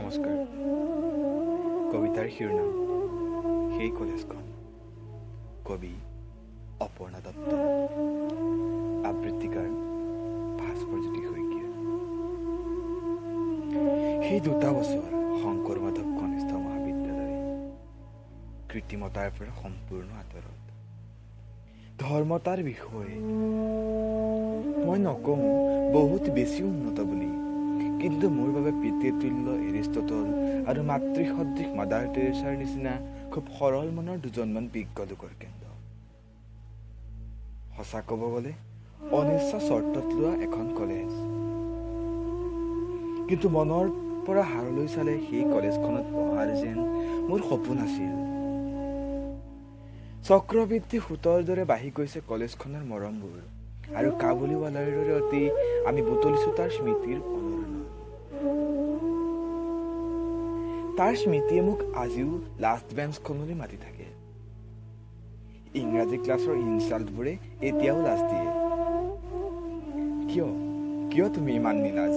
নমস্কাৰ। কবিতাৰ শিৰোনাম সেই কলেজখন, কবি অপৰ্ণা দত্ত, আবৃত্তিকাৰ ভাস্কৰজ্যোতি শইকীয়া। সেই দুটা বছৰ শংকৰ মাধৱ কনিষ্ঠ মহাবিদ্যালয় কৃত্ৰিমতাৰ পৰা সম্পূৰ্ণ আঁতৰত। ধৰ্মতাৰ বিষয়ে মই নকওঁ বহুত বেছি উন্নত বুলি, কিন্তু মোৰ বাবে পিতৃতুল্য এৰিষ্টটল আৰু মাতৃসদৃশ মাদাৰ টেৰেছাৰ নিচিনা খুব সৰল মনৰ দুজনমান বিজ্ঞ লোকৰ কেন্দ্ৰ। সঁচা ক'ব গ'লে অনিচ্ছা চৰ্তত লোৱা এখন কলেজ, কিন্তু মনৰ পৰা হাৰলৈ চালে সেই কলেজখনত পঢ়াৰ যেন মোৰ সপোন আছিল। চক্ৰবৃদ্ধি সূতৰ দৰে বাঢ়ি গৈছে কলেজখনৰ মৰমবোৰ, আৰু কাবুলীৱালাৰ দৰে অতি আমি বুটলিছো তাৰ স্মৃতিৰ অনুৰণন। তাৰ স্মৃতিয়ে মোক আজিও লাষ্ট বেঞ্চখনলৈ মাতি থাকে। ইংৰাজী ক্লাছৰ ইনচাল্টবোৰে এতিয়াও লাজ দিয়ে। কিয় কিয় তুমি ইমান নিলাজ?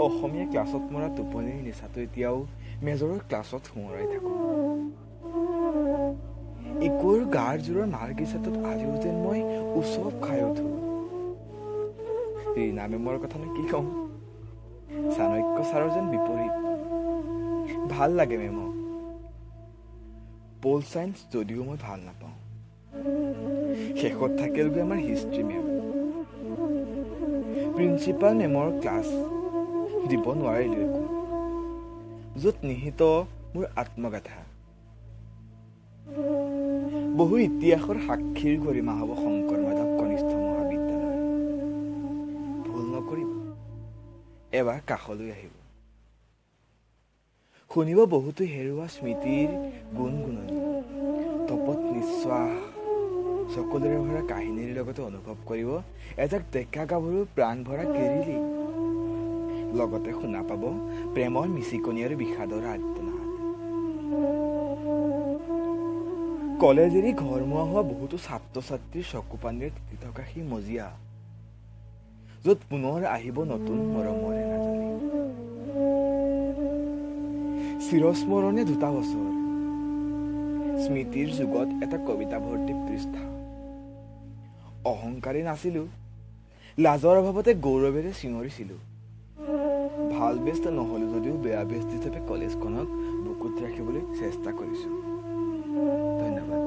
অসমীয়া ক্লাছত মৰা টোপনিৰ নিচাটো এতিয়াও মেজৰৰ ক্লাছত সোঁৱৰাই থাকো। ইকোৰ গাৰ জোৰৰ মাৰ্গিচাটোত আজিও যেন মই উচপ খাই উঠো। ৰীণা মেমৰ কথানো কি কওঁ, চাণক্য ছাৰৰ যেন বিপৰীত। ভাল লাগে মেমক। পল চায়েন্স যদিও মই ভাল নাপাওঁ। শেষত থাকিলগৈ আমাৰ হিষ্ট্ৰী মেম। প্ৰিন্সিপাল মেমৰ ক্লাছ দিব নোৱাৰিলো একো, য'ত নিহিত মোৰ আত্মগাথা। বহু ইতিহাসৰ সাক্ষীৰ গৰিমা হ'ব শংকৰ মাধৱ কনিষ্ঠ মহাবিদ্যালয়। ভুল নকৰিব, এবাৰ কাষলৈ আহিব, শুনিব বহুতো হেৰুৱা স্মৃতিৰ গুণগুণনি, তপত নিশ্বাস, চকুলোৰে ভৰা কাহিনীৰ লগতে অনুভৱ কৰিব এজাক ডেকা গাভৰুৰ প্ৰাণ ভৰা কেৰিলি। লগতে শুনা পাব প্ৰেমৰ মিচিকনি আৰু বিষাদৰ আৰ্তনাদ। কলেজ এৰি ঘৰমুৱা হোৱা বহুতো ছাত্ৰ ছাত্ৰীৰ চকু পানীৰে তিতি থকা সেই মজিয়া, য'ত পুনৰ আহিব নতুন মৰমৰ এনাজৰী। চিৰস্মৰণীয় দুটা বছৰ, স্মৃতিৰ যুগত এটা কবিতা ভৰ্তি পৃষ্ঠা। অহংকাৰী নাছিলো, লাজৰ অভাৱতে গৌৰৱেৰে চিঞৰিছিলো। ভাল বেষ্ট নহলো যদিও বেয়া বেষ্ট হিচাপে কলেজখনক বুকুত ৰাখিবলৈ চেষ্টা কৰিছো। ধন্যবাদ।